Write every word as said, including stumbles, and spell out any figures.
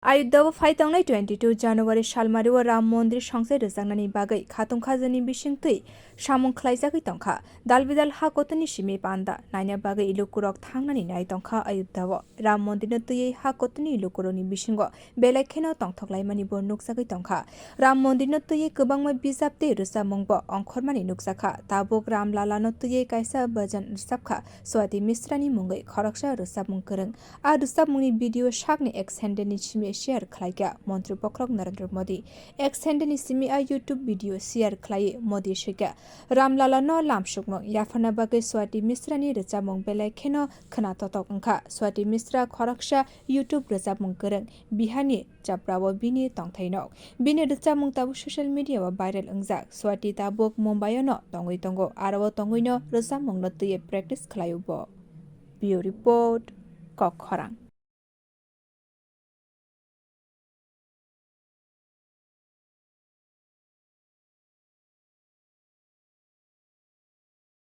Ayodhya o phai tongnai twenty two January salmari o Ram Mondir songchai rwjaknani bagwi khatung khajani bisingtwi samung khlaijagwi tongkha. Dal bidal ha kotorni simi panda naina bagwi lukurok thangnani nai tongkha Ayodhya o. Ram Mondirno twiwi ha kotorni lukurokni bisingo belai kheno tongthok laimani bo nukjagwi tongkha. Ram Mondirno twiwi kwbangma bijap tei rwchapmung bo ongkhormani nukjakha. Tabuk Ram Lalano twiwi kaisa bhajan rwchapkha Swati Misrani mungwi khoroksa rwchapmung kwrwng. A rwchapmungni video sakni X handle ni simi share khlaikha Montri Bokhorok Narendra Modi. X handle ni simi a YouTube video share khlaiwi Modi swikha, Ram Lalano lamsukmung yapharna bagwi Swati Misrani rwchapmung belai kheno khwnatotok wngkha. Swati Misra khoroksa YouTube rwchapmung kwrwng, Biharni Chaprao bini tongthai nok. Bini rwchapmung tabuk social media o viral wngjak. Swati tabuk Mumbai o no tongwi tongo, aro o tongwino rwchapmungno twiwi practice khlaio bo. Bureau Report, Kok Khorang.